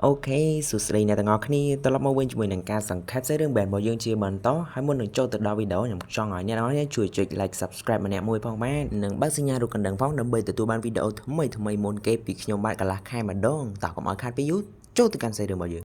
OK សួស្តីអ្នកទាំងអស់គ្នាត្រឡប់មកវិញជាមួយនឹងការសង្ខេបសាច់រឿងបែនរបស់យើងជាបន្តហើយមុននឹងចូលទៅដល់វីដេអូខ្ញុំចង់ឲ្យអ្នកទាំងអស់គ្នាជួយចុច like subscribe ម្នាក់មួយផងបាទនិងបើកសញ្ញារូបកណ្ដឹងផងដើម្បីទទួលបានវីដេអូថ្មីថ្មីមុនគេពីខ្ញុំបាទកន្លះខែម្ដងតោះកុំឲ្យខាតពេលយូរចូលទៅកាន់សាច់រឿងរបស់យើង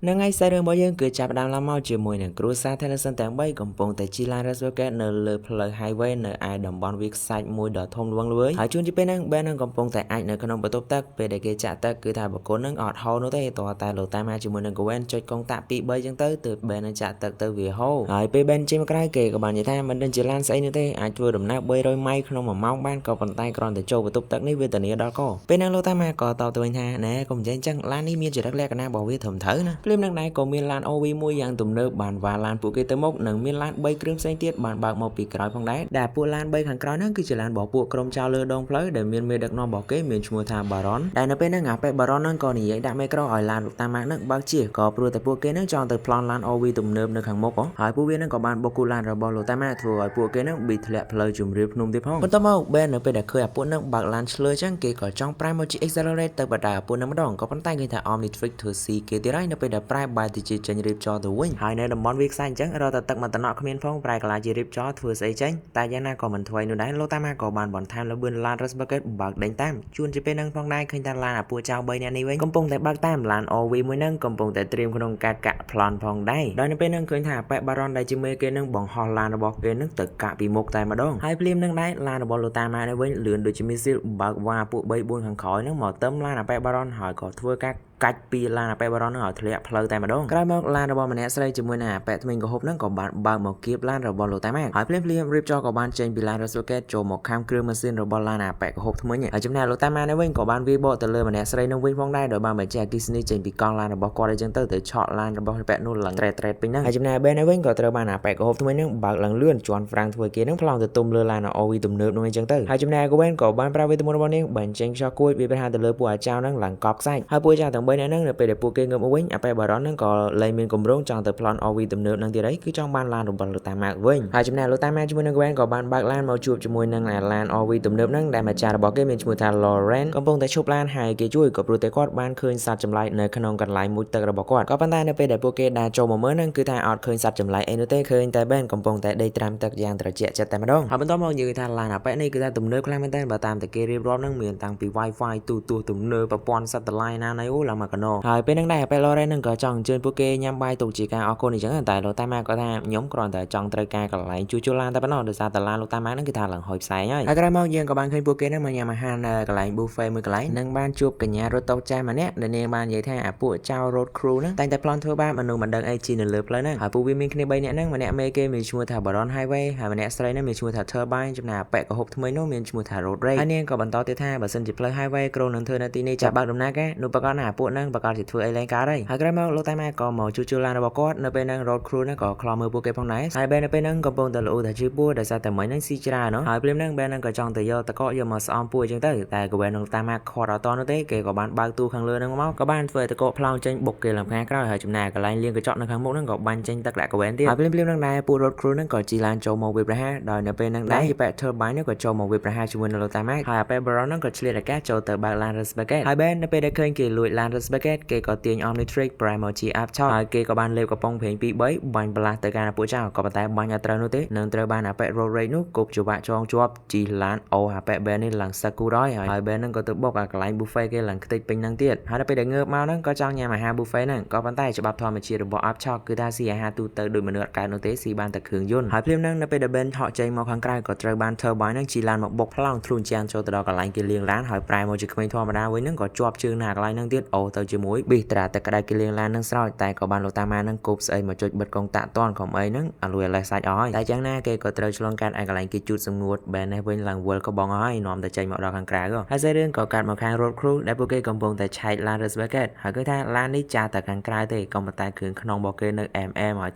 នឹងហើយសាច់រឿងរបស់យើងគឺចាប់ផ្ដើមឡើងមកជាមួយនឹងគ្រួសារ Tennyson ទាំង3កំពុងតែជិះឡាន Rustbucket នៅលើផ្លូវ highway នៅឯតំបន់វាលខ្សាច់មួយដ៏ធំល្វឹងល្វើយហើយជួនជាពេលហ្នឹង Ben នឹងកំពុងតែអាចនៅក្នុងបន្ទប់ទឹកពេលដែលគេចាក់ទឹកគឺថាបុគ្គលនឹងអត់ហូរនោះទេតោះតែលោកតាមកជាមួយនឹង Gwen ចុចកុងតាក់2 3ចឹងទៅទើប Ben នឹងចាក់ទឹកទៅវាហូរហើយពេល Ben ចេញមកក្រៅគេក៏បាននិយាយថាមិនដឹងជាឡានស្អីនោះទេអាចធ្វើដំណើរ300ម៉ៃក្នុង1ម៉ោងបានក៏ប៉ុន្តែគ្រាន់តែចូលបន្ទប់ទឹកនេះវាធានាដល់កពេលហ្នឹងលោកតាមកក៏តបទៅវិញថាណែកុំនិយាយចឹងឡាននេះមានចរិតលក្ខណៈរបស់វាត្រឹមត្រូវណាភ្លាមនឹងដែរក៏មានឡាន OV មួយយ៉ាងទំនើបបានវ៉ាឡានពួកគេទៅមុខនិងមានឡាន3គ្រឿងផ្សេងទៀតបានបើកមកពីក្រោយផងដែរដែលពួកឡាន3ខាងក្រោយហ្នឹងគឺជាឡានរបស់ពួកក្រុមចៅលើដងផ្លូវដែលមានមេដឹកនាំរបស់គេមានឈ្មោះថាបារ៉ុនដែលនៅពេលហ្នឹងអាប៉េបារ៉ុនហ្នឹងក៏និយាយដាក់មេក្រូឲ្យឡានលោកតាម៉ាក់ហ្នឹងបើកជាក៏ព្រោះតែពួកគេហ្នឹងចង់ទៅប្លន់ឡាន OV ទំនើបនៅខាងមុខហើយពួកវាហ្នឹងក៏បានបុកគូឡានរបស់លោកតាម៉ាក់ធ្វើឲ្យពួកគេហ្នឹងប៊ីធ្លាក់ផ្លូវជំរាបភ្នំទៀតផងបន្ទាប់មកបែននៅពេលដែលឃើញអាពួកហ្នឹងបើកឡានឆ្លើចឹងគេក៏ចង់ប្រែមកជា accelerate ទៅបដាអាពួកហ្នឹងម្ដងក៏ប៉ុន្តែគេថា Omnitrix ធ្វើស៊ីគេទៀតហើយនៅពេលដែលប្រែបែរទៅជាចេញរៀបចោទៅវិញហើយនៅតំបន់វាខ្សាច់អញ្ចឹងរត់តែទឹកមកតំណក់គ្មានផងប្រែក្លាយជារៀបចោធ្វើស្អីចេញតែយ៉ាងណាក៏មិនថ្មីនោះដែរលោកតាម៉ាក៏បានបន្ថែមល្បឿនឡាន Rustbucket បើកដេញតាមជួនជាពេលហ្នឹងផងដែរឃើញថាឡានអាពួកចៅ3នាក់នេះវិញកំពុងតែបើកតាមឡាន OV មួយហ្នឹងកំពុងតែត្រៀមក្នុងការកាក់ប្លន់ផងដែរដោយនៅពេលហ្នឹងឃើញថាអាប៉ែបារ៉ុនដែលជាមេគេហ្នឹងបង្ហោះឡានរបស់គេហ្នឹងទៅកាក់ពីមុខតែម្ដងហើយភ្លាមហ្នឹងដែរឡានរបស់លោកតាម៉ានេះវិញលឿនដូចជាមីស៊ីលបើកវ៉ាពួក3 4ខាងក្រោយហ្នឹងមកទឹមឡានអាប៉ែបារ៉ុនហើយក៏ធ្វើការកាច់ពីឡានអាប៉ែបារ៉ុនហ្នឹងឲ្យធ្លាក់ផ្លូវតែម្ដងក្រោយមកឡានរបស់ម្នាក់ស្រីជាមួយនឹងអាប៉ែថ្មីក្រហប់ហ្នឹងក៏បានបើកមកគៀបឡានរបស់លោកតាម៉ាហើយភ្លាមភ្លាមរៀបចក៏បានចេញពីឡាន Rustbucket ចូលមកខាំគ្រឿងម៉ាស៊ីនរបស់ឡានអាប៉ែក្រហប់ថ្មីហើយចំណែកលោកតាម៉ានេះវិញក៏បានវាយបកទៅលើម្នាក់ស្រីនឹងវិញផងដែរដោយបានបញ្ជាក់អគ្គិសនីចេញពីកង់ឡានរបស់គាត់អីចឹងទៅទៅឆក់ឡានរបស់ប៉ែនោះឡើងត្រេតត្រេតពេញហ្នឹងហើយចំណែកបែននេះវិញក៏ត្រូវបានអាប៉ែក្រហប់ថ្មីហ្នឹងបើកឡើងលឿនជន់ហ្វ្រាំងធ្វើគេហ្នឹងប្លង់ទៅទុំលើឡាន OV ទំនើបនោះអីចឹងទៅហើយចំណែកកវ៉ែនក៏បានប្រើវេទមន្តរបស់នាងបញ្ចេញខ្យល់គួចវាប្រហាទៅលើពួកអាចៅហ្នឹងឡើងកប់ខ្សាច់ហើយពួកអាចៅទាំង3នាក់ហ្នឹងនៅពេលដែលពួកគេងើបមកវិញអាប៉ែបារ៉ុនហ្នឹងក៏លែងមានគម្រោងចង់ទៅប្លន់ OV ទំនើបហ្នឹងទៀតអីគឺចង់បានឡានរបស់លោកតាម៉ាក់វិញហើយចំណែកលោកតាម៉ាក់ជាមួយនឹងកវ៉ែនក៏បានបើកឡានមកជួបជាមួយនឹងអាឡាន OV ទំនើបហ្នឹងដែលម្ចាស់របស់គេមានឈ្មោះថា Lauren កំពុងតែឈប់ឡានហើយគេជួយក៏ព្រោះតែគាត់បានឃើញសត្វចម្លែកនៅក្នុងកន្លែងមុជទឹករបស់គាត់ក៏ប៉ុន្តែនៅពេលដែលពួកគេដើរចូលមកមើលហ្នឹងគឺថាអត់ឃើញសត្វចម្លែកអីនោះទេឃើញតែបែនកំពុងតែដេកត្រាំទឹកយ៉ាងត្រជាក់ចិត្តតែម្ដងហើយបន្តមកនិយាយថាឡានអាប៉ែនេះគឺថាទំនើបខ្លាំងមែនទែនបើតាមតែគេរៀបរាប់ហ្នឹងមានតាំងពី Wi-Fi ទូទស្សន៍ទំនើបប្រព័ន្ធ satellite ណាណីអូឡើងមកកណោហើយពេលហ្នឹងដែរអាប៉ែ Lauren ហ្នឹងក៏ចង់អញ្ជើញពួកគេញ៉ាំបាយទុកជាការអរគុណអញ្ចឹងតែលោកតាម៉ាក៏ថាខ្ញុំគ្រាន់តែចង់ត្រូវការកន្លែងជួសជុលឡានតែប៉ុណ្ណោះដោយសារតែឡានលោកតាម៉ាហ្នឹងគឺថាឡើងហុយផ្សែងហើយហើយក្រោយមកយើងក៏បានឃើញពួកគេហ្នឹងមកញ៉ាំអាហារនៅកន្លែង buffet មួយកន្លែងនិងបានជួបកញ្ញារត់តុចាស់ម្នាក់ដែលនាងបាននិយាយថាអាពួកចៅ road crew ហ្នឹងតែងតែប្លន់ធ្វើបាបមនុស្សមិនដឹងអីជីនៅលើផ្លូវហ្នឹងហើយពួកវាមានគ្នា3នាក់ហ្នឹងម្នាក់មេគេមានឈ្មោះថា Baron Highway ហើយម្នាក់ស្រីហ្នឹងមានឈ្មោះថា Turbine ចំណែកអាប៉ែកហូបថ្មីនោះមានឈ្មោះថា Road Rage ហើយនាងក៏បន្តទៀតថាបើសិនជាផ្លូវ Highway គ្រោងនឹងធ្វើនៅទីនេះចាប់បើកដំណើរការនោះប្រកាសណាអាពួកហ្នឹងប្រកាសជាធ្វើអីលែងកើតហើយហើយក្រោយមកលោកតាម៉ាក៏មកជួសជុលឡានរបស់គាត់នៅពេលហ្នឹង Road Crew ហ្នឹងក៏ខ្លំមើលពួកគេផងដែរហើយបែរនៅពេលហ្នឹងកំពុងតែលូថាជឿពួរដោយសារតែមិញហ្នឹងស៊ីច្រើនណោះហើយភ្លាមហ្នឹងបែរហ្នឹងក៏ចង់ទៅយកតកយកមកស្អំពួរអញ្ចឹងទៅតែក៏បែរនឹងតាម៉ាខាត់អត់តនោះទេគេក៏បានបើកទូខាងលើហ្នឹងមកក៏បានធ្វើឲ្យតកផ្លោងចេញបុកគេឡើងខាងក្រោយហើយចំណែកកន្លែងលាងកញ្ចក់នៅខាងមុខហ្នឹងក៏បាញ់ចេញទឹកដាក់កវែនទៀតហើយភ្លាមភ្លាមហ្នឹងដែរពួក Road Crew ហ្នឹងក៏ជិះឡានចូលមកវាប្រហារដោយនៅពេលហ្នឹងដែរយប៉ែ Turbine ហ្នឹងក៏ចូលមកវាប្រហារជាមួយនឹងលោកតាម៉ាហើយអាប៉ែ Baron ហ្នឹងក៏ឆ្លៀតឱកាសចូលទៅបើកឡាន Rustbucket ហើយបែរនៅពេលដែលឃើញគេលួចឡាន Rustbucket គេក៏ទាញ Omnitrix ប្រែមកជា Up Top ហើយគេក៏បានលេបកំប៉ុងប្រេង2 3បាញ់បន្លាស់ទៅកាន់ពួកចៅក៏ប៉ុន្តែបាញ់អត់ត្រូវនោះទេនឹងត្រូវបានអាប៉ែ Road Rage នោះគប់ច្រវាក់ចងជាប់ជិះឡានអូអាប៉ែ Ben នេះឡើងសឹកគូរហើយហើយ Ben ហ្នឹងក៏ទៅបុកអាកន្លែង buffet គេឡើងខ្ទេចពេញហ្នឹងទៀតហើយដល់ពេលដែលងើបមកហ្នឹងក៏ចង់ញ៉ាំអាហារ buffet ហ្នឹងក៏ប៉ុន្តែច្បាប់ធម្មជាតិរបស់ Up Chok គឺថាស៊ីអាហារទូទៅដូចមនុស្សអត់កើតនោះទេស៊ីបានតែគ្រឿងយន្តហើយភ្លាមហ្នឹងនៅពេលដែល Ben ហក់ចេញមកខាងក្រៅក៏ត្រូវបាន Turbine ហ្នឹងជិះឡានមកបុកផ្លោងធ្លុញជាងចូលទៅដល់កន្លែងគេលាងឡានហើយប្រែមកជាក្មេងធម្មតាវិញហ្នឹងក៏ជាប់ជើងណាកន្លែងហ្នឹងទៀតអូទៅជាមួយប៊ីត្រាតែក្តៅគេលាងឡានហ្នឹងស្រោចតែក៏បានលោកតាម៉ាហ្នឹងគប់ស្អីមកចុចបិទកុងតាក់តន់កុំអីហ្នឹងអាលួយអាលេះសាច់អស់ហើយតែយ៉ាងណាគេក៏ត្រូវឆ្លងកាត់ឯកន្លែងគេជូតសម្ងួតបែននេះវិញឡើងវិលក៏បងហើយនាំតែចេញមកដល់ខាងក្រៅហើយសាច់រឿងក៏កាត់មកខាង road crew ដែលពួកគេកំពុងតែឆែកឡាន Rustbucket ហើយគឺថាឡាននេះចាតែខាងក្រៅទេក៏ប៉ុន្តែគ្រឿងក្នុងរបស់គេនៅ MM ឲ្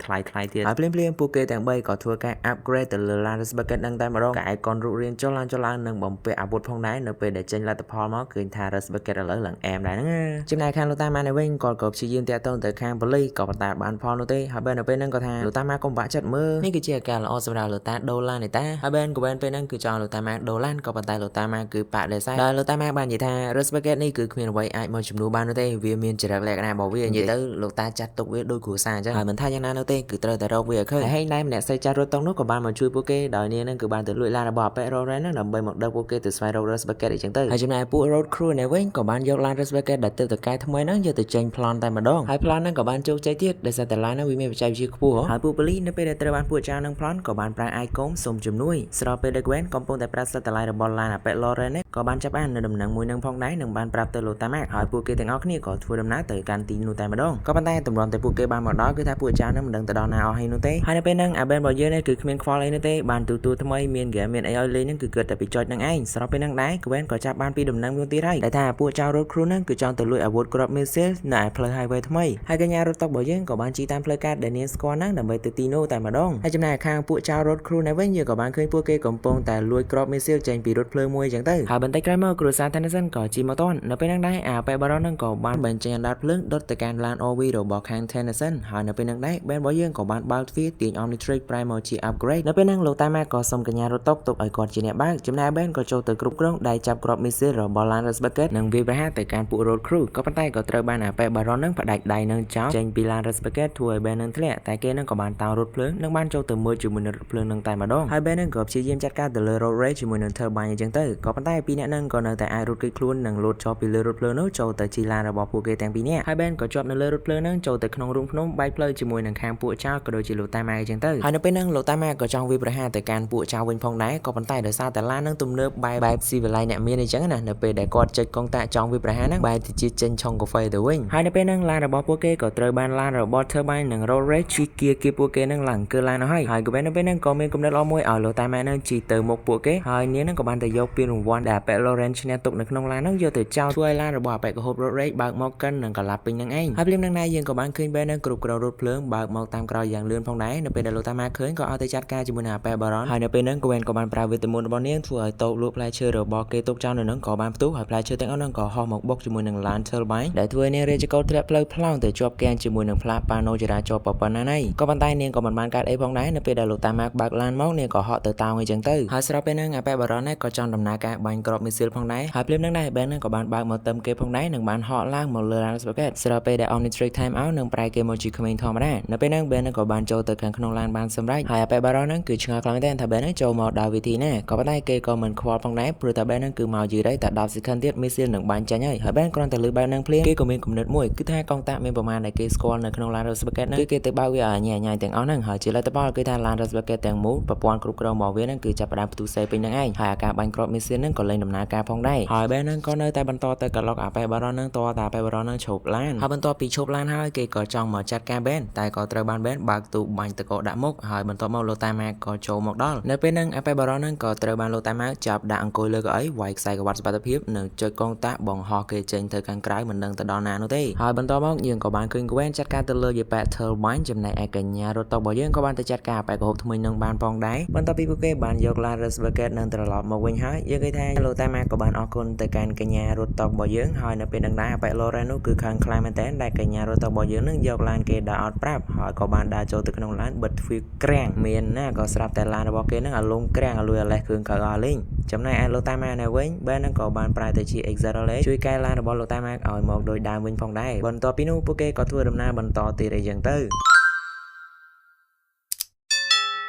យថ្លៃថ្លៃទៀតហើយភ្លាមភ្លាមពួកគេទាំង3ក៏ធ្វើការ upgrade ទៅលើឡាន Rustbucket ហ្នឹងតែម្ដងកែកុនរូបរាងចុះឡើងចុះឡើងនិងបំពាក់អាវុធផងដែរនៅពេលដែលចេញលទ្ធផលមកឃើញថា Rustbucket ឥឡូវឡើងអែមដែរហ្នឹងចំណែកខាងលោកតាម៉ានេះវិញគាត់ក៏ព្យាយាម យាមតាក់ទងទៅខាងប៉ូលីសក៏ប៉ុន្តែបានផលនោះទេហើយ Ben នៅពេលហ្នឹងក៏ថាលោកតាម៉ាកុំបាក់ចិត្តមើលនេះគឺជាឱកាសល្អសម្រាប់លោកតាដូឡានឯតាហើយ Ben ក៏ Ben ពេលហ្នឹងគឺចង់លោកតាម៉ាដូឡានក៏ប៉ុន្តែលោកតាម៉ាគឺបដិសេធដោយលោកតាម៉ាបាននិយាយថា Rustbucket នេះគឺគ្មានអ្វីអាចមកជំនួសបាននោះទេវាមានចរិតលក្ខណៈរបស់វានិយាយទៅលោកតាចាត់ទុកវាដូចគ្រួសារអញ្ចឹងហើយមិនថាយ៉ាងណានោះទេគឺត្រូវតែរកវាឲ្យឃើញហើយហេងដែរម្នាក់ស្រីចាស់រត់តុងនោះក៏បានមកជួយពួកគេដោយនាងនឹងគឺបានទៅលួចឡានរបស់អាប៉ែ Roran ហ្នឹងដើម្បីមកដឹកពួកគេទៅស្វែងរក Rustbucket អីចឹងទៅហើយចំណែកពួក Road Crew នេះវិញក៏បានយកឡាន Rustbucket ដែលទើបតែកែថ្មីហ្នឹងយកទៅចេញប្លន់តែម្ដងហើយប្លន់ហ្នឹងក៏បានជោគជ័យទៀតដោយសារតែឡានហ្នឹងវាមានបច្ចេកវិទ្យាខ្ពស់ហើយពួកប៉ូលីសនៅពេលដែលត្រូវបានពួកចៅនឹងប្លន់ក៏បានប្រើ icon សុំជំនួយស្របពេលដែល Gwen កំពុងតែប្រើ satellite របស់ឡានអាប៉ែ Loren នេះក៏បានចាប់អាននៅដំណឹងមួយនឹងផងដែរនិងបានប្រាប់ទៅលោកតាម៉ាក់ហើយពួកគេទាំងអស់គ្នាក៏ធ្វើដំណើរទៅកាន់ទីនោះតែម្ដងក៏ប៉ុន្តែទម្រាំតែពួកគេបានមកដល់គឺថាពួកចៅនឹងមិនដឹងទៅដល់ណាអស់ហើយនោះទេហើយនៅពេលហ្នឹងអាបេនរបស់យើងនេះគឺគ្មានខ្វល់អីនោះទេបានទូទួលថ្មីមានហ្គេមមានអីឲ្យលេងហ្នឹងគឺគិតតែពីចុចហ្នឹងឯងស្របពេលហ្នឹងដែរ Gwen ក៏ចាប់បានពីដំណឹងមួយទៀតហើយដែលថាពួកចៅរថគ្រូហ្នឹងគឺចង់ទៅលួចអាវុធគ្រាប់មីស៊ីលនៅឯផ្លូវ highway ថ្មីហើយកញ្ញារថតុករបស់យើងក៏បានជិះតាមផ្លូវកាត់ដែលនាងស្គាល់ហ្នឹងដើម្បីទៅទីនោះតែម្ដងហើយចំណែកខាងពួកចៅរថគ្រូនេះវិញយើងក៏បានឃើញពួកគេកំពុងតែលួចគ្រាប់មីស៊ីលចេញពីរថភ្លើងមួយអញ្ចឹងទៅហើយបន្តិចក្រោយមកគ្រួសារ Tennyson ក៏ជិះមកទាន់នៅពេលហ្នឹងដែរអាប៉ែបារ៉ុនហ្នឹងក៏បានបញ្ចេញអណ្ដាតភ្លើងដុតទៅកាន់ឡាន RV របស់ខាង Tennyson ហើយនៅពេលហ្នឹងដែរ Ben របស់យើងក៏បានបើកទ្វារទាញ Omnitrix ប្រែមកជា upgrade នៅពេលហ្នឹងលោកតាម៉ាក៏សុំកញ្ញារត់តុកទុកឲ្យគាត់ជាអ្នកបើកចំណែក Ben ក៏ចូលទៅគ្រប់គ្រងដែលចាប់គ្រាប់មីស៊ីលរបស់ឡាន Rustbucket និងវាយប្រហារទៅកាន់ពួក Road Crew ក៏ប៉ុន្តែក៏ត្រូវបានអាប៉ែបារ៉ុនហ្នឹងផ្ដាច់ដៃនឹងចោលចេញពីឡាន Rustbucket ធ្វើឲ្យ Ben នឹងធ្លាក់តែគេនឹងក៏បានតោងរថភ្លើងនិងបានចូលទៅមើលជាមួយនឹងរថភ្លើងនឹងតែម្ដងហើយ Ben នឹងក៏ព្យាយាមចាត់ការទៅលើ Road Rage ជាមួយនឹង Turbine អញ្ចឹងទៅក៏ប៉ុន្តែពីរអ្នកហ្នឹងក៏នៅតែអាចរត់គេចខ្លួននិងលោតចុះពីលើរថភ្លើងនោះចូលទៅជិះឡានរបស់ពួកគេទាំងពីរនាក់ហើយ Ben ក៏ជាប់នៅលើរថភ្លើងហ្នឹងចូលទៅក្នុងរូងភ្នំបែកផ្លូវជាមួយនឹងខាងពួកចៅក៏ដូចជាលោកតាម៉ាអញ្ចឹងទៅហើយនៅពេលហ្នឹងលោកតាម៉ាក៏ចង់វាយប្រហារទៅកាន់ពួកចៅវិញផងដែរក៏ប៉ុន្តែដោយសារតែឡានហ្នឹងទំនើបបែបស៊ីវិល័យអ្នកមានអញ្ចឹងណានៅពេលដែលគាត់ចុចកុងតាក់ចង់វាយប្រហារហ្នឹងបែរទៅជាចេញឆុងកាហ្វេទៅវិញហើយនៅពេលហ្នឹងឡានរបស់ពួកគេក៏ត្រូវបានឡានរបស់ Turbine និង Road Rage ជិះគៀគៀពួកគេហ្នឹងឡើងគឺឡានហើយហើយក៏នៅពេលហ្នឹងក៏មានគំនិតល្អមួយឲ្យលោកតាម៉ាហ្នឹងជិះទៅមុខពួកគេហើយនាងហ្នឹងក៏បានទៅយកពានរង្វាន់ដែលអាប៉ែ Loren ឈ្នះទុកនៅក្នុងឡានហ្នឹងយកទៅចោលធ្វើឲ្យឡានរបស់អាប៉ែក្រហូប Road Rage បើកមកកិននិងកលាប់ពេញហ្នឹងឯងហើយភ្លាមហ្នឹងដែរយើងក៏បានឃើញ Ben ហ្នឹងគ្រប់គ្រងរថភ្លើងបើកមកតាមក្រោយយ៉ាងលឿនផងដែរនៅពេលដែលលោកតាម៉ាឃើញក៏ឲ្យទៅចាត់ការជាមួយនឹងអាប៉ែ Baron ហើយនៅពេលហ្នឹង Gwen ក៏បានប្រើវេទមន្តរបស់នាងធ្វើឲ្យតូបលក់ផ្លែឈើរបស់គេទុកចោលនៅហ្នឹងក៏បានផ្ទុះហើយផ្លែឈើទាំងអស់ហ្នឹងក៏ហោះមកបុកជាមួយនឹងឡាន Turbine ដែលធ្វើឲ្យនាងរាជកោធ្លាក់ផ្លូវផ្លោងទៅជាប់គាំងជាមួយនឹងផ្លាកប៉ាណូចរាចរណ៍ប៉ុណ្ណាណៃក៏ប៉ុន្តែនាងក៏មិនបានកើតអីផងដែរនៅពេលដែលលោកតាម៉ាបើកឡានមកនាងក៏ហក់ទៅតោងអីចឹងទៅហើយស្របពេលហ្នឹងអាប៉ែបារ៉ុននេះក៏ចង់ដំណើរការបាញ់គ្រាប់មីស៊ីលផងដែរហើយភ្លាមហ្នឹងដែរបែនហ្នឹងក៏បានបើកមកទឹមគេផងដែរនិងបានហក់ឡើងមកលើឡាន Spaghetti ស្របពេលដែល Omnitrix Time Out នឹងប្រែគេមកជាក្មេងធម្មតានៅពេលហ្នឹងបែនហ្នឹងក៏បានចូលទៅខាងក្នុងឡានបានសម្រេចហើយអាប៉ែបារ៉ុនហ្នឹងគឺឆ្ងល់ខ្លាំងមែនទែនថាបែនហ្នឹងចូលមកដល់វិធីណាក៏ប៉ុន្តែគេក៏មិនខ្វល់ផងដែរព្រោះតែបែនហ្នឹងគឺមកយឺតហើយតែ10 second ទៀតមីស៊ីលនឹងបាញ់ចាញ់ហើយហើយបែនគ្រាន់តែលឺបែនហ្នឹងភ្លាមគេក៏មានគំនិតមួយគឺថាកងតាក់មានប្រមាណដែលគេស្គាល់នៅក្នុងឡាន Spaghetti ហ្នឹងគឺគេទៅបើកវាឲ្យញ៉ៃញ៉ៃទាំងអស់ហ្នឹងហើយជាលទ្ធផលគឺថាឡាន Spaghetti ទាំងមូលប្រព័ន្ធគ្រប់គ្រងរបស់វាហ្នឹងគឺចាប់ផ្ដើមផ្ទុះសេពេញហ្នឹងឯងហើយអាការបាញ់គ្រាប់មីស៊ីលហ្នឹងក៏លែងដំណើរការផងដែរហើយបែនហ្នឹងក៏នៅតែបន្តទៅក្លុកអាប៉ែបារ៉ុនហ្នឹងតតែអាប៉ែបារ៉ុនហ្នឹងឈប់ឡានហើយបន្ទាប់ពីឈប់ឡានហើយគេក៏ចង់មកចាត់ការបែនតែក៏ត្រូវបានបែនបើកទូបាញ់តកដាក់មុខហើយបន្ទាប់មកលោកតាម៉ាក៏ចូលមកដល់នៅពេលហ្នឹងអាប៉ែបារ៉ុនហ្នឹងក៏ត្រូវបានលោកតាម៉ាចាប់ដាក់អង្គុយលើកៅអីវាយខ្សែក្រវ៉ាត់សុវត្ថិភាពនិងចុចកងតាក់បង្ហោះគេចេញទៅខាងក្រៅមិនដឹងទៅដល់ណានោះទេហើយបន្ទាប់មកយើងក៏បានឃើញ Gwen ចាត់ការទៅលើយេប៉ែ Turbine ចំណែកឯកញ្ញារត់តុរបស់យើងក៏បានទៅចាត់ការអាប៉ែក្រហូបថ្មីនឹងបានផងដែរបន្ទាប់ពីពួកគេបានយកឡាន Rustbucket នឹងត្រឡប់មកវិញហើយយើងឃើញថាលោកតាម៉ាក៏បានអរគុណទៅកាន់កញ្ញារត់តុរបស់យើងហើយនៅពេលហ្នឹងដែរអាប៉ែ Loren នោះគឺខឹងខ្លាំងមែនតើដែលកញ្ញារត់តុរបស់យើងនឹងយកឡានគេដើរអត់ប្រាប់ហើយក៏បានដើរចូលទៅក្នុងឡានបិទទ្វារក្រាំងមានណាក៏ស្រាប់តែឡានរបស់គេនឹងអាលងក្រាំងអាលួយអាលេះគ្រឿងក្រៅអស់លេងចំណែកឯលោកតាម៉ានៅវិញបែននឹងក៏បានប្រែទៅជា Exarole ជួយកែឡានរបស់លោកតាម៉ាឲ្យមកដោយដើមវិញផងដែរបន្ទាប់ពីនោះពួកគេក៏ធ្វើដំណើរបន្តទៀតអីចឹងទ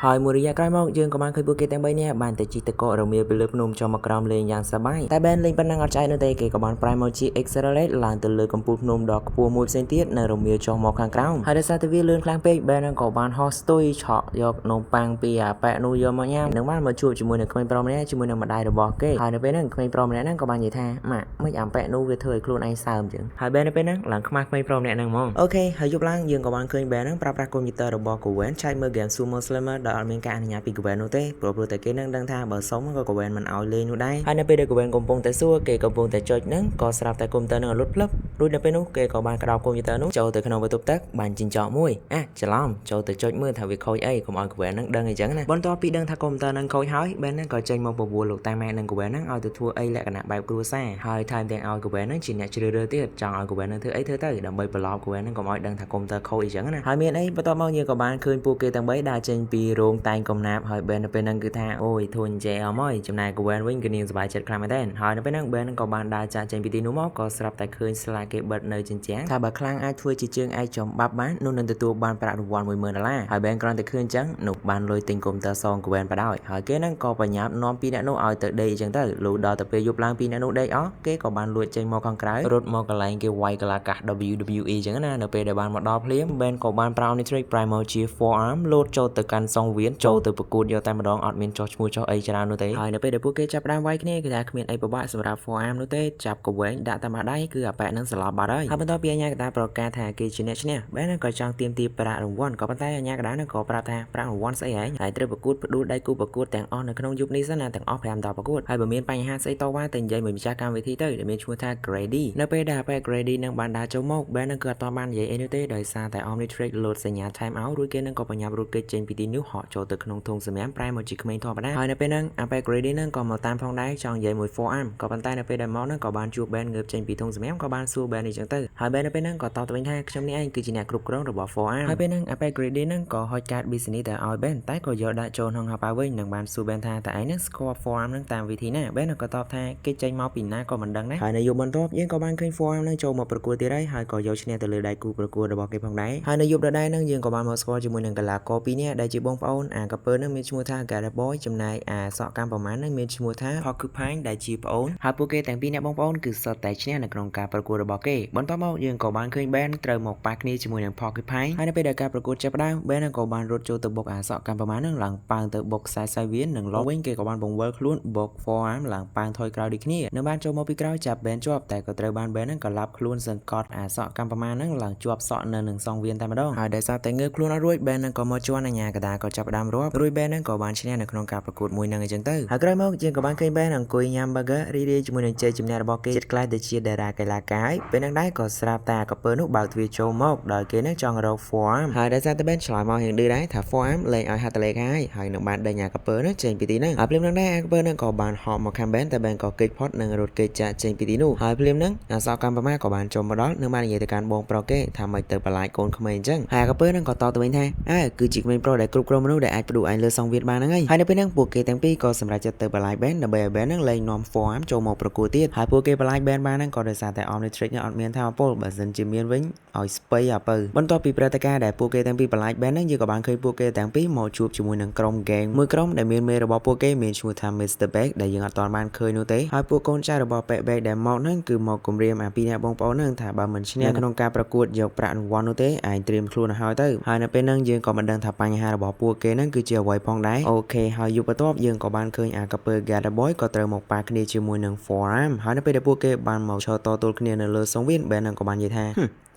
ៅហើយមួយរយៈក្រោយមកយើងក៏បានឃើញពួកគេទាំង3នាក់បានទៅជិះទឹកកករមៀលពីលើភ្នំចុះមកក្រោមលេងយ៉ាងសប្បាយតែបែនលេងប៉ុណ្ណឹងអត់ឆ្អែតនោះទេគេក៏បានប្រែមកជា Accelerate ឡើងទៅលើកំពូលភ្នំដ៏ខ្ពស់មួយផ្សេងទៀតនៅរមៀលចុះមកខាងក្រោមហើយដោយសារតែវាលឿនខ្លាំងពេកបែននឹងក៏បានហោះស្ទុយឆក់យកនំប៉័ងពីអាប៉ែនោះយកមកញ៉ាំនិងបានមកជួបជាមួយនឹងក្មេងប្រុសម្នាក់ជាមួយនឹងម្ដាយរបស់គេហើយនៅពេលហ្នឹងក្មេងប្រុសម្នាក់ហ្នឹងក៏បាននិយាយថាម៉ាក់មិនអាប៉ែនោះវាធ្វើឲ្យខ្លួនឯងសើមចឹងហើយបែននៅពេលហ្នឹងឡើងខ្មាស់ក្មេងប្រុសម្នាក់ហ្នឹងហ្មងអូខេហើយយប់ឡើងយើងក៏បានឃើញបែនហ្នឹងប្រើប្រាស់កុំព្យូទ័ររបស់ Gwen ឆែកមើល game Sumo Slammer ដោយអត់មានការអនុញ្ញាតពី Gwen នោះទេព្រោះតែគេនឹងដឹងថាបើសុំក៏ Gwen មិនឲ្យលេងនោះដែរហើយនៅពេលដែល Gwen កំពុងតែសួរគេកំពុងតែចុចហ្នឹងក៏ស្រាប់តែកុំព្យូទ័រនឹងរលត់ផ្លឹបរួចនៅពេលនោះគេក៏បានក្តោបកុំព្យូទ័រនោះចូលទៅក្នុងបន្ទប់ទឹកបានជីងចកមួយអាច្រឡំចូលទៅចុចមើលថាវាខូចអីកុំឲ្យ Gwen នឹងដឹងអីចឹងណាបន្ទាប់ពីដឹងថាកុំព្យូទ័រនឹងខូចហើយ Ben នឹងក៏ចេញមកបបួលលោកតាម៉ែនិង Gwen នឹងឲ្យទៅធ្វើអីលក្ខណៈបែបគ្រួសារហើយថែមទាំងឲ្យ Gwen នឹងជាអ្នកជ្រើសរើសទៀតចង់ឲ្យ Gwen នឹងធ្វើអីធ្វើទៅដើម្បីប្រឡប់ Gwen នឹងកុំឲ្យដឹងថាកុំព្យូទ័រខូចអីចឹងណាហើយមានអីបន្ទាប់មកយើងក៏បានឃើញពួកគេទាំង3ដើរចេញពីរោងតែងកំណាព្យហើយ Ben នៅពេលហ្នឹងគឺថាអូយធុញចេអមហើយចំណែក Gwen វិញគឺនាងសប្បាយចិត្តខ្លាំងមែនទែនហើយនៅពេលហ្នឹង Ben ក៏បានដើរចាក់ចេញពីទីនោះមកក៏ស្រាប់តែឃើញស្លាកគេបិទនៅជញ្ជាំងថាបើខ្លាំងអាចធ្វើជាជើងឯកចំបាប់បាននោះនឹងទទួលបានប្រាក់រង្វាន់10000ដុល្លារហើយ Ben គ្រាន់តែឃើញចឹងនោះបានលុយទិញកុំព្យូទ័រសង Gwen បដ ாய் ហើយគេហ្នឹងក៏បញ្ញាប់នាំពីអ្នកនោះឲ្យទៅដេកអញ្ចឹងទៅលុះដល់ទៅពេលយប់ឡើងពីអ្នកនោះដេកអស់គេក៏បានលួចចេញមកខាងក្រៅរត់មកកន្លែងគេវាយកលាកាស WWE អញ្ចឹងណានៅពេលដែលបានមកដល់ភ្លាម Ben ក៏បានប្រើ Omnitrix Primal ជា forearm លោតចូលទៅកាន់សង្វៀនចូលទៅប្រកួតយកតែម្ដងអត់មានចោះឈ្មោះចោះអីច្រើននោះទេហើយនៅពេលដែលពួកគេចាប់ផ្ដើមវាយគ្នាគឺថាគ្មានអីពិបាកសម្រាប់ forearm នោះទេចាប់កវែងដាក់តាមដៃគឺអាប៉ែនឹងសន្លប់បាត់ហើយហើយបន្ទាប់ពីអាញាកដាប្រកាសថាគេជាអ្នកឈ្នះ Ben ក៏ចង់ទាមទារប្រាក់រង្វាន់ក៏ប៉ុន្តែអាញាកដានឹងក៏ប្រាប់ថាប្រាក់រង្វាន់ស្អីហែងហើយត្រូវប្រកួតផ្ដួលដៃគូប្រកួតទាំងអស់នៅក្នុងយុគនេះសិនណាទាំងអស់5 10ប្រកួតហើយបើមានបញ្ហាស្អីតវ៉ាទៅនិយាយមួយម្ចាស់កម្មវិធីទៅដែលមានឈ្មោះថា Grady នៅពេលដែលអាប៉ែ Grady នឹងបានដើរចូលមក Ben នឹងគឺអត់ទាន់បាននិយាយអីនោះទេដោយសារតែ Omnitrix លោតសញ្ញា time out រួចគេនឹងក៏បញ្ញាប់រត់គេចចេញពីទីនោះហក់ចូលទៅក្នុងធុងសម្រាមប្រែមកជាក្មេងធម្មតាហើយនៅពេលហ្នឹងអាប៉ែ Grady នឹងក៏មកតាមផងដែរចង់និយាយមួយ forearm ក៏ប៉ុន្តែនៅពេលដែលមកហ្នឹងក៏បានជួប Ben ងើបចេញពីធុងសម្រាមក៏បានសួរ Ben អីចឹងទៅហើយ Ben នៅពេលហ្នឹងក៏តបទៅវិញថាខ្ញុំនេះឯងគឺជាអ្នកគ្រប់គ្រងរបស់ forearm ហើយពេលហ្នឹងអាប៉ែ Grady ហ្នឹងក៏ហុចកាត business ទៅឲ្យ Ben តែក៏យកដាក់ចូលក្នុងហោប៉ៅវិញនិងបានសួរ Ben ថាតើឯងនឹងស្គាល់ forearm ហ្នឹងតាមវិធីណា Ben ក៏តបថាគេចេញមកពីណាក៏មិនដឹងដែរហើយនៅយប់បន្ទាប់យើងក៏បានឃើញ forearm ហ្នឹងចូលមកប្រកួតទៀតហើយហើយក៏យកឈ្នះទៅលើដៃគូប្រកួតរបស់គេផងដែរហើយនៅយប់ដដែលហ្នឹងយើងក៏បានមកស្គាល់ជាមួយនឹងកីឡាករពីរនាក់ដែលជាបងប្អូនអាកាពើហ្នឹងមានឈ្មោះថា Gareth Boy ចំណែកអាសក់កម្មប្រមាណហ្នឹងមានឈ្មោះថា Porcupine ដែលជាប្អូនហើយពួកគេទាំងពីរនាក់បងប្អូនគឺសុទ្ធតែឈ្នះនៅក្នុងការប្រកួតរបស់គេបន្ទាប់មកយើងក៏បានឃើញ Ben ត្រូវមកប៉ះគ្នាជាមួយនឹង Porcupine ហើយនៅពេលដែលការប្រកួតចាប់ផ្ដើម Ben ក៏បានរត់ចូលទៅបុកអាសក់កម្មប្រមាណហ្នឹងឡើងប៉ាងទៅបុកខ្សែសៃវៀននិងឡវិញគេក៏បានបង្វិលខ្លួនបុក forearm ឡើងប៉ាងថយក្រោយដូចគ្នានៅបានចូលមកពីក្រោយចាប់ Ben ជាប់តែក៏ត្រូវបាន Ben ហ្នឹងក៏ឡាប់ខ្លួនសង្កត់អាសក់កម្មប្រមាណហ្នឹងឡើងជាប់សក់នៅនឹងសងវៀនតែម្ដងហើយដោយសារតែងើបខ្លួនអត់រួច Ben ហ្នឹងក៏មកជន់អាញាកដាក៏ចាប់ផ្ដើមរាប់រួច Ben ហ្នឹងក៏បានឈ្នះនៅក្នុងការប្រកួតមួយហ្នឹងអញ្ចឹងទៅហើយក្រោយមកយើងក៏បានឃើញ Ben អង្គុយញ៉ាំ burger រីករាយជាមួយនឹងជ័យជំនះរបស់គេចិត្តក្លាយទៅជាតារាកីឡាកាយពេលហ្នឹងដែរក៏ស្រាប់តែកាពើនោះបើកទ្វារចូលមកដោយគេហ្នឹងចង់រក forearm ហើយដោយសារតែ Ben ឆ្លើយមករៀងឌឺដែរថា forearm លែងឲ្យហត្ថលេខាហើយហើយនឹងបានដេញអាកាពើនោះចេញពីទីហ្នឹងហើយភ្លាមហ្នឹងដែរអាកាពើហ្នឹងក៏បានហក់មកខាង Ben តែ Ben ក៏គេចផុតនិងរត់គេចចាក់ចេញពីទីនោះហើយភ្លាមហ្នឹងអាសកម្មប្រមាក៏បានចូលមកដល់និងបាននិយាយទៅកាន់បងប្រុសគេថាមិនទៅបន្លាចកូនក្មេងអញ្ចឹងហើយអាកាពើហ្នឹងក៏តបទៅវិញថាអើគឺជាក្មេងប្រុសដែលគ្រប់គ្រងមនុស្សដែលអាចផ្ដួលឯងលើសង្វៀនបានហ្នឹងហើយហើយនៅពេលហ្នឹងពួកគេទាំងពីរក៏សម្រេចចិត្តទៅបន្លាច Ben ដើម្បីឲ្យ Ben ហ្នឹងលែងនាំ forearm ចូលមកប្រកួតទៀតហើយពួកគេបន្លាច Ben បានហ្នឹងក៏ដោយសារតែ Omnitrix ហ្នឹងអត់មានថាមពលបើសិនជាមានវិញឲ្យស្ពៃអាពៅបន្ទាប់ពីព្រឹត្តិការណ៍ដែលពួកគេទាំងពីរបន្លាច Ben ហ្នឹងយើងក៏បានឃើញពួកគេទាំងពីរមកជួបជាមួយនឹងក្រុម gang មួយក្រុមដែលមានមេរបស់ពួកគេមានឈ្មោះថា Mr. Beck ដែលយើងអត់ទាន់បានឃើញនោះទេហើយពួកកូនចៅរបស់ Beck Beck ដែលមកហ្នឹងគឺមកគំរាមអាពីរនាក់បងប្អូនហ្នឹងថាបើមិនឈ្នះក្នុងការប្រកួតយកប្រាក់រង្វាន់នោះទេឯងត្រៀមខ្លួនឲ្យហើយទៅហើយនៅពេលហ្នឹងយើងក៏មិនដឹងថាបញ្ហារបស់ពួកគេហ្នឹងគឺជាអ្វីផងដែរអូខេហើយយប់បន្ទាប់យើងក៏បានឃើញអាកាពើ Gator Boy ក៏ត្រូវមកប៉ះគ្នាជាមួយនឹង forearm ហើយនៅពេលដែលពួកគេបានមកឈរតទល់គ្នានៅលើសង្វៀន Ben ហ្នឹងក៏បាននិយាយថ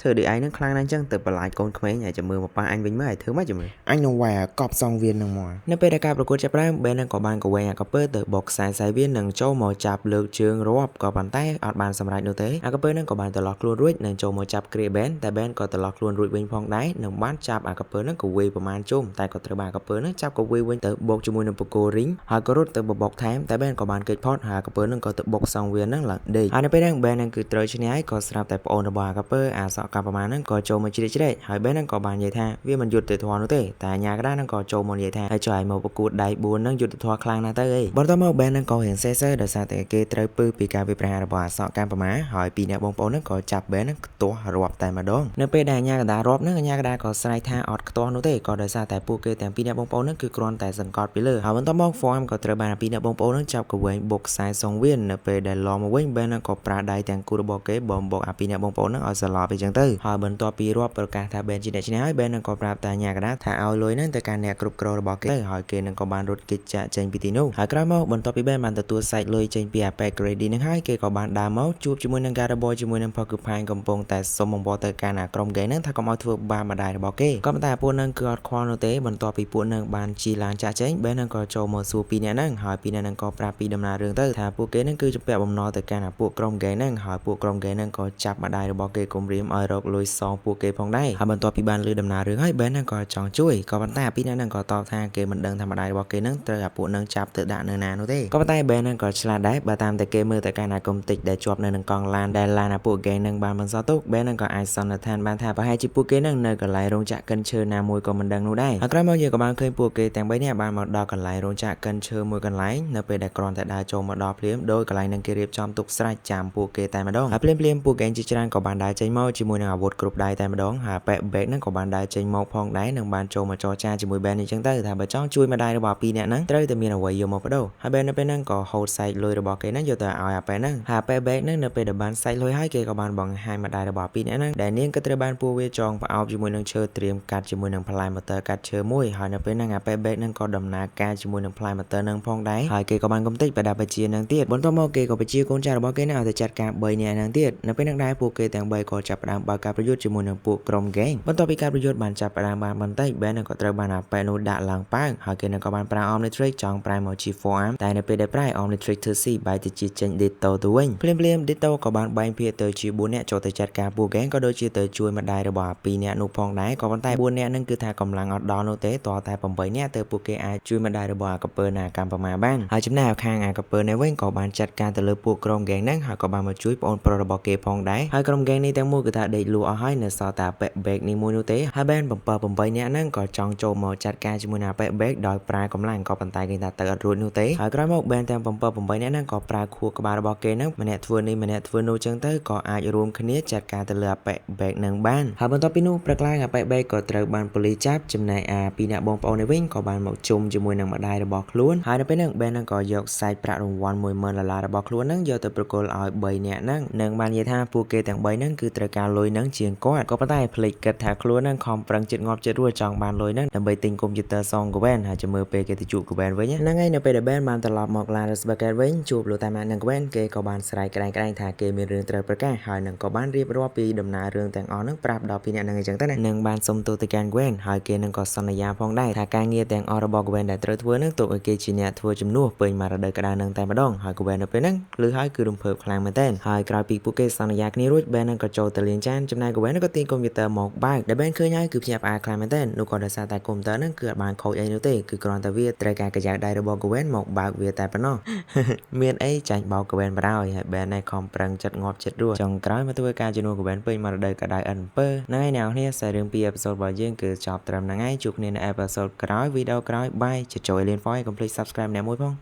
ាធ្វើដូចឯងហ្នឹងខ្លាំងណាស់អញ្ចឹងទៅបន្លាចកូនក្មេងឲ្យចាំមើលមកប៉ះអញវិញមើលឲ្យធ្វើមកចាំមើលអញនឹងវាយអាកប់សង្វៀនហ្នឹងមកនៅពេលដែលការប្រកួតចាប់ផ្ដើម Ben ហ្នឹងក៏បានកវែងអាកាពើទៅបុកខ្សែសៃវៀននិងចូលមកចាប់លើកជើងរាប់ក៏ប៉ុន្តែអត់បានសម្រេចនោះទេអាកាពើហ្នឹងក៏បានត្រឡប់ខ្លួនរួចនិងចូលមកចាប់គ្រា Ben តែ Ben ក៏ត្រឡប់ខ្លួនរួចវិញផងដែរនិងបានចាប់អាកាពើហ្នឹងក៏វាយប្រមាណជុំតែក៏ត្រូវបានអាកាពើហ្នឹងចាប់ក៏វាយវិញទៅបុកជាមួយនឹងបកគោរីងហើយក៏រត់ទៅបបុកថែមតែ Ben ក៏បានគេចផុតហើយអាកាពើហ្នឹងក៏ទៅបុកសង្វៀនហ្នឹងឡើងដេកហើយនៅពេលហ្នឹង Ben ហ្នឹងគឺត្រូវឈ្នះហើយក៏ស្រាប់តែប្អូនរបស់អាកាពើអាសក់កម្មប្រមាណហ្នឹងក៏ចូលមកជ្រៀតជ្រែកហើយ Ben ហ្នឹងក៏បាននិយាយថាវាមិនយុត្តិធម៌នោះទេតែអាញាក្តារហ្នឹងក៏ចូលមកនិយាយថាហើយចុះឲ្យមកប្រកួតដៃ4ហ្នឹងយុត្តិធម៌ខ្លាំងណាស់ទៅអីបន្ទាប់មក Ben ហ្នឹងក៏រៀងសេសើដោយសារតែគេត្រូវពឺពីការវិប្រហាររបស់អាសក់កម្មប្រមាហើយពីរនាក់បងប្អូនហ្នឹងក៏ចាប់ Ben ហ្នឹងខ្ទាស់រាប់តែម្ដងនៅពេលដែលអាញាកណ្ដាលរាប់ហ្នឹងអាញាកណ្ដាលក៏ស្រែកថាអត់ខ្ទាស់នោះទេក៏ដោយសារតែពួកគេទាំងពីរនាក់បងប្អូនហ្នឹងគឺគ្រាន់តែសង្កត់ពីលើហើយបន្ទាប់មក form ក៏ត្រូវបានពីរនាក់បងប្អូនហ្នឹងចាប់កវែងបុកខ្សែសង្វៀននៅពេលដែលឡមកវិញ Ben ហ្នឹងក៏ប្រើដៃទាំងគូរបស់គេបំបុកអាពីរនាក់បងប្អូនហ្នឹងឲ្យសន្លប់អីចឹងទៅហើយបន្ទាប់ពីរាប់ប្រកាសថា Ben ជាអ្នកឈ្នះហើយ Ben ហ្នឹងក៏ប្រាប់តាញាកណ្ដាលថាឲ្យលុយហ្នឹងទៅកាន់អ្នកគ្រប់គ្រងរបស់គេហើយគេនឹងក៏បានរត់គេចចាក់ចេញពីទីនោះហើយក្រោយមកបន្ទាប់ពី Ben បានទទួលសាច់លុយចេញពីអាប៉ែ Grady ហ្នឹងហើយគេក៏បានដើរមកជួបជាមួយនឹង Gareth Boy ជាមួយនឹង Porcupine កំពុងតែសុំបង្វល់ទៅកាន់អាក្រុម gang ហ្នឹងថាកុំឲ្យធ្វើបាបម្ដាយរបស់គេក៏ប៉ុន្តែពួកហ្នឹងគឺអត់ខ្វល់នោះទេបន្ទាប់ពី ពួកនឹងបានជិះឡានចាក់ចេញ Ben នឹងក៏ចូលមកសួរពីរនាក់ហ្នឹងហើយពីរនាក់ហ្នឹងក៏ប្រាប់ពីដំណើររឿងទៅថាពួកគេហ្នឹងគឺជំពាក់បំណុលទៅកាន់អាពួកក្រុម gang ហ្នឹងហើយពួកក្រុម gang ហ្នឹងក៏ចាប់ម្ដាយរបស់គេគំរាមឲ្យរកលុយសងពួកគេផងដែរហើយបន្ទាប់ពីបានឮដំណើររឿងហើយ Ben ហ្នឹងក៏ចង់ជួយក៏ប៉ុន្តែអាពីរនាក់ហ្នឹងក៏តបថាគេមិនដឹងថាម្ដាយរបស់គេហ្នឹងត្រូវអាពួកហ្នឹងចាប់ទៅដាក់នៅណានោះទេក៏ប៉ុន្តែ Ben ហ្នឹងក៏ឆ្លាតដែរបើតាមតែគេមើលទៅកាន់អាគុំតិចដែលជាប់នៅនឹងកង់ឡានដែលឡានអាពួក gang ហ្នឹងបានបន្សល់ទុក Ben ហ្នឹងក៏អាចសន្និដ្ឋានបានថាប្រហែលជាពួកគេហ្នឹងនៅកន្លែងរោងចក្រកិនឈើណាមួយក៏មិនដឹងនោះដែរហើយក្រោយមកយើងក៏បានឃើញពួកគេទាំង3នាក់បានមកដល់កន្លែងរោងចក្រកិនឈើមួយកន្លែងនៅពេលដែលគ្រាន់តែដើរចូលមកដល់ភ្លាមដោយកន្លែងហ្នឹងគេរៀបចំទុកស្រេចចាំពួកគេតែម្ដងហើយភ្លាមៗពួក gang ជាច្រើនក៏បានដើរចេញមកជាមួយនឹងអាវុធគ្រប់ដៃតែម្ដងហើយប៉ែ Beck ហ្នឹងក៏បានដើរចេញមកផងដែរនិងបានចូលមកចរចាជាមួយ Ben អញ្ចឹងទៅថាបើចង់ជួយម្ដាយរបស់ពីរនាក់ហ្នឹងត្រូវតែមានអ្វីយកមកបដូរហើយ Ben នៅពេលហ្នឹងក៏ហូតសាច់លុយរបស់គេហ្នឹងយកទៅឲ្យអាប៉ែហ្នឹងហើយអាប៉ែ Beck ហ្នឹងនៅពេលដែលបានសាច់លុយហើយគេក៏បានបង្ហាញម្ដាយរបស់ពីរនាក់ហ្នឹងដែលនាងក៏ត្រូវបានពួកវាចងផ្អោបជាមួយនឹងឈើត្រៀមកាត់ជាមួយនឹងផ្លែម៉ូទ័រកាត់ឈើមួយហើយនៅពេលហ្នឹងអាប៉ែ Beck ហ្នឹងក៏ដំណើរការជាមួយនឹងផ្លែម៉ូទ័រហ្នឹងផងដែរហើយគេក៏បានកំទេចបដាបជាហ្នឹងទៀតបន្ទាប់មកគេក៏បញ្ជាកូនចៅរបស់គេហ្នឹងឲ្យទៅចាត់ការ3នាក់ហ្នឹងទៀតនៅពេលហ្នឹងដែរពួកគេទាំង3ក៏ចាប់ផ្ដើមបើកការប្រយុទ្ធជាមួយនឹងពួកក្រុម gang បន្ទាប់ពីការប្រយុទ្ធបានចាប់ផ្ដើមបានបន្តិច Ben ក៏ត្រូវបានអាប៉ែនោះដាក់ឡើងប៉ាងហើយគេនឹងក៏បានប្រើ Omnitrix ចង់ប្រែមកជា forearm តែនៅពេលដែលប្រែ Omnitrix ធ្វើស៊ីបែរទៅជាចេញ Ditto ទៅវិញភ្លាមៗ Ditto ក៏បានបែងភាគទៅជា4នាក់ចូលទៅចាត់ការពួក gang ក៏ដូចជាទៅជួយម្ដាយរបស់អា2នាក់នោះផងដែរក៏ប៉ុន្តែ4នាក់នឹងគឺថាកម្លាំងអត់ដល់នោះទេតតែ8នាក់ទៅពួកគេអាចជួយម្ដាយរបស់អាកពើណាកម្មាបានហើយចំណែកខាងអាកពើនេះវិញក៏បានចាត់ការទៅលើពួកក្រុម gang ហ្នឹងហើយក៏បានមកជួយប្អូនប្រុសរបស់គេផងដែរហើយក្រុម gang នេះទាំងមូលគឺថាដេកលក់អស់ហើយនៅសល់តែប៉ែ Beck នេះមួយនោះទេហើយ Ben 7 8នាក់ហ្នឹងក៏ចង់ចូលមកចាត់ការជាមួយនឹងអាប៉ែ Beck ដោយប្រើកម្លាំងក៏ប៉ុន្តែគេថាទៅអត់រួចនោះទេហើយក្រោយមក Ben ទាំង7 8នាក់ហ្នឹងក៏ប្រើខួរក្បាលរបស់គេហ្នឹងម្នាក់ធ្វើនេះម្នាក់ធ្វើនោះចឹងទៅក៏អាចរួមគ្នាចាត់ការទៅលើអាប៉ែ Beck ហ្នឹងបានហើយបន្ទាប់ពីនោះព្រឹកឡើងអាប៉ែ Beck ក៏ត្រូវបានប៉ូលីសចាប់ចំណែកអាពីរនាក់បងប្អូននេះវិញក៏បានមកជុំជាមួយនឹងម្ដាយរបស់ខ្លួនហើយនៅពេលហ្នឹង Ben ហ្នឹងក៏យកសាច់ប្រាក់រង្វាន់10000ដុល្លាររបស់ខ្លួនហ្នឹងយកទៅប្រគល់ឲ្យ3នាក់ហ្នឹងនិងបាននិយាយថាពួកគេទាំង3ហ្នឹងគឺត្រូវការលុយហ្នឹងជាងគាត់ក៏ប៉ុន្តែភ្លេចគិតថាខ្លួនហ្នឹងខំប្រឹងចិត្តងាប់ចិត្តរស់ចង់បានលុយហ្នឹងដើម្បីទិញកុំព្យូទ័រសង Gwen ហើយចាំមើលពេលគេទៅជួប Gwen វិញហ្នឹងហើយនៅពេលដែល Ben បានត្រឡប់មកឡាន Rustbucket វិញជួបលោកតាម៉ាក់និង Gwen គេក៏បានស្រែកក្តែងៗថាគេមានរឿងត្រូវប្រកាសហើយនឹងក៏បានរៀបរាប់ពីដំណើររឿងទាំងអស់ហ្នឹងប្រាប់ដល់ពីអ្នកហ្នឹងអញ្ចឹងទៅណានឹងបានសុំទោសទៅកាន់ Gwen ហើយគេនឹងក៏សន្យាផងដែរថាការងារទាំងអស់របស់ Gwen ដែលត្រូវធ្វើហ្នឹងទុកឲ្យគេជាអ្នកធ្វើជំនួសពេញមករដូវក្តៅហ្នឹងតែម្ដងហើយ Gwen នៅពេលហ្នឹងឮហើយគឺរំភើបខ្លាំងមែនទែនហើយក្រោយពីពួកគេសន្យាគ្នារួច Ben នឹងក៏ចូលទៅលាងចានចំណែក Gwen ក៏ទាញកុំព្យូទ័រមកបើកដែល Ben ឃើញហើយគឺភ្ញាក់ផ្អើលខ្លាំងមែនទែននោះក៏ដោយសារតែកុំព្យូទ័រហ្នឹងគឺអត់បានខូចអីនោះទេគឺគ្រាន់តែវាត្រូវការកាយ៉ៅដៃរបស់ Gwen មកបើកវាតែប៉ុណ្ណោះមានអីចាញ់បោក Gwen បណ្ដោយហើយ Ben ឯងខំប្រឹងចិត្តងាប់ចិត្តរស់ចុងក្រោយមកធ្វើការជំនួស Gwen ពេញមករដូវក្តៅឥតអំពើហ្នឹងហើយអ្នកនរគ្នាសាច់រឿងពី episode របស់យើងគឺចប់ត្រឹមហ្នឹងហើយជួបគ្នានៅ episode ក្រោយវីដេអូក្រោយបាយជចូល Alien Foy កុំភ្លេច subscribe ម្នាក់មួយផង។